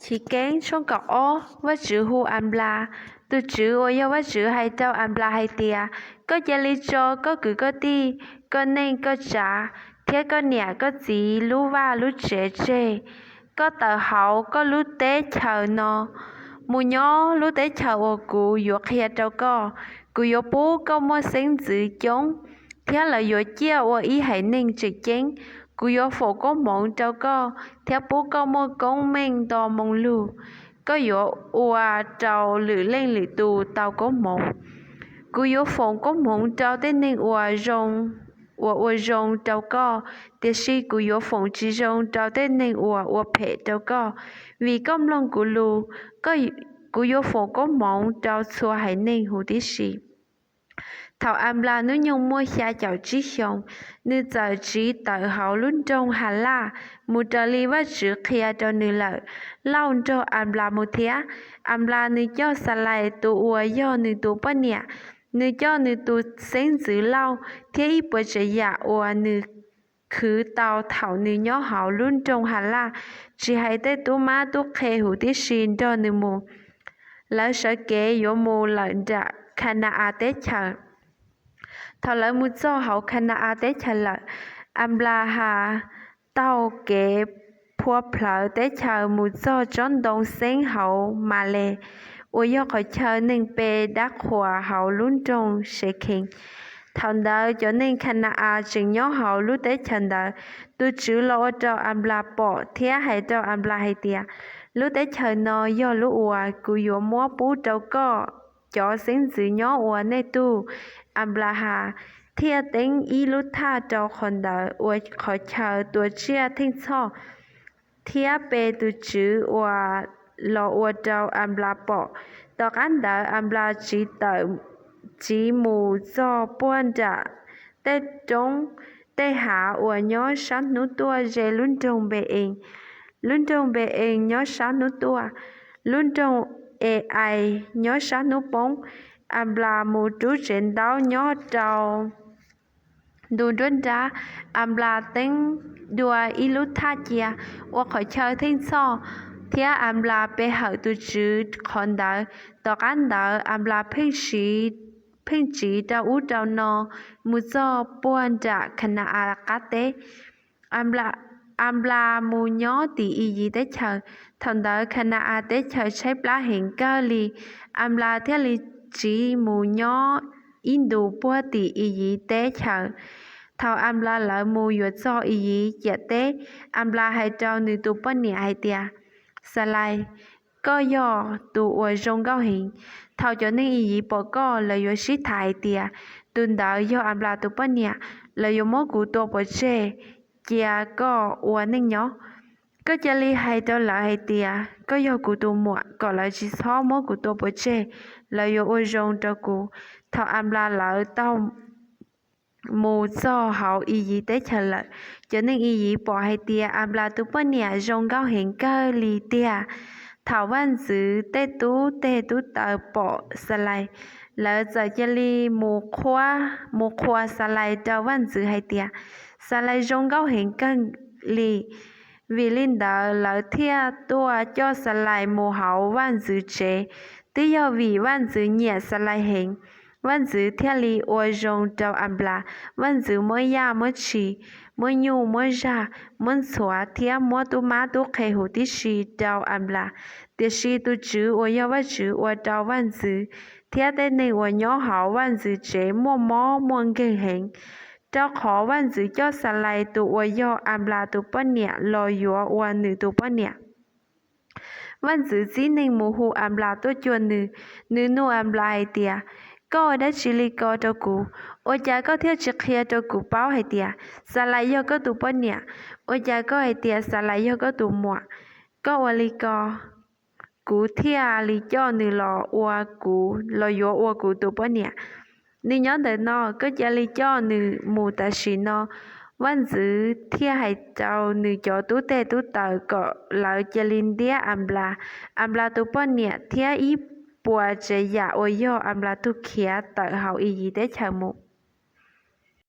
Chiv Keeb tshooj kaum ob. Vajtswv hu Anplas. Tus Tswv uas yog Vajtswv hais rau Anplas hais tias, Koj cia li tso koj kwv koj tij, koj neej koj tsav, thiab koj niam koj txiv lub vaj lub tsev tseg. Koj tawm hauv koj lub teb chaws no mus nyob lub teb chaws uas kuv yuav qhia rau koj. Kuv yuav pub koj muaj xeeb ntxwv coob, thiab lawv yuav ciaj ua ib haiv neeg tseem ceeb. Kuv yuav foom koob hmoov rau koj thiab pub koj muaj koob meej nto moo lug. Koj yuav ua rau lwm leej lwm tus tau koob hmoov. Kuv yuav foom koob hmoov rau tej neeg uas zoo, uas ua zoo rau koj, tiam sis kuv yuav foom tsis zoo rau tej neeg uas ua phem rau koj. Vim koj mloog kuv lus, kuv yuav foom koob hmoov rau txhua haiv neeg huv tib si. Thaum Anplas hnub nyoog muaj xya caum tsib xyoos, nws txawm tsiv tawm hauv lub nroog Halaj mus raws li Vajtswv qhia rau nws lawm. Lauj nrog Anplas mus thiab. Anplas nws coj Xalais tus uas yog nws tus poj niam, nws coj nws tus xeeb ntxwv Lauj thiab ib puas tsav yam uas nws khwv tau thaum nws nyob hauv lub nroog Halaj, tsis hais tej tub mab tub qhe huv tib si nrog nws mus. Lawv sawv kev yuav mus lawm nram Khana-as teb chaws. Thaum lawv mus txog hauv Khana-as teb chaws lawm, Anplas has taug kev phua plhawv teb chaws mus txog tsob ntoo xeeb hauv Males, uas yog qhov chaw neeg pe dab qhuas hauv lub nroog Sekhees. Thaum ntawd cov neeg Khana-as tseem nyob hauv lub teb chaws ntawd. Tus Tswv los ua rau Anplas pom thiab hais rau Anplas hais tias, Lub teb chaws no yog lub uas kuv yuav muab pub rau koj cov xeeb ntxwv nyob ua nej tug. Anplas has thiaj teeb ib lub thaj rau qhov ntawd ua qhov chaw tua tsiaj theej txhoj, thiab pe tus Tswv uas los ua rau Anplas pom. Tom qab ntawd Anplas tsiv tawm, tsiv mus txog puag nram tej roob tej hav uas nyob sab hnub tuaj ze lub nroog Npe-ees. Lub nroog Npe-ees nyob sab hnub tuaj, lub nroog E-ais nyob sab hnub poob. Anplas mus rub tsev ntaub nyob rau ntu nruab nrab. Anplas teeb dua ib lub thaj cia ua qhov chaw theej txhoj, thiab Anplas pe hawm tus Tswv qhov ntawd. Tom qab ntawd Anplas pheej tsiv rau ub rau no mus txog puag nram Khana-as qab teb. Anplas mus nyob tim Iyiv teb chaws. Thaum ntawd Khana-as teb chaws tshaib plab heev kawg li, Anplas thiaj li tsiv mus nyob ib ntus puag tim Iyiv teb chaws. Thaum Anplas lawv mus yuav txog Iyiv ciam teb, Anplas hais rau nws tus poj niam hais tias, Xalais, koj yog tus uas zoo nkauj heev. Thaum cov neeg Iyiv pom koj, lawv yuav sib tham hais tias, Tus ntawd yog Anplas tus poj niam. Lawv yuav muab kuv tua pov tseg, cia koj ua neej nyob. Koj cia li hais rau lawv hais tias koj yog kuv tus muam, kom lawv tsis txhob muab kuv tua pov tseg. Lawv yuav ua zoo rau kuv. Thaum Anplas lawv tau mus txog hauv Iyiv teb chaws lawm, cov neeg Iyiv pom hais tias Anplas tus poj niam zoo nkauj heev kawg li tiag. Thaum vaj ntxwv tej tub teg tub taw pom Xalais, lawv txawm cia li mus qhuas Xalais rau vaj ntxwv hais tias, Xalais zoo nkauj heev kawg li. Vim li ntawd lawv thiaj tuaj coj Xalais mus hauv vaj ntxwv tsev. Twb yog vim vaj ntxwv nyiam Xalais heev, vaj ntxwv thiaj li ua zoo rau Anplas. Vaj ntxwv muab yaj muab tshis, muab nyuj muab zaj, muab ntxhuav thiab muab tub mab tub qhe huv tib si rau Anplas. Tiam sis tus Tswv uas yog Vajtswv ua rau vaj ntxwv thiab tej neeg uas nyob hauv vaj ntxwv tsev muaj mob muaj nkeeg heev, rau qhov vaj ntxwv coj Xalais tus uas yog Anplas tus poj niam los yuav ua nws tus poj niam. Vaj ntxwv txib neeg mus hu Anplas tuaj cuag nws. Nws nug Anplas hais tias, Koj ua dab tsi li ko rau kuv? Ua cas koj thiaj tsis qhia rau kuv paub hais tias Xalais yog koj tus poj niam? Ua cas koj hais tias Xalais yog koj tus muam? Koj ua li ko, kuv thiaj li coj nws los ua kuv, los yuav ua kuv tus poj niam. Nws nyob ntawm no, koj cia li coj nws mus tam sim no. Vaj ntxwv thiaj hais rau nws cov tub teg tub taw kom lawv cia li ntiab Anplas, Anplas tus poj niam thiab ib puas tsav yam uas yog Anplas tug khiav tawm hauv Iyiv teb chaws mus.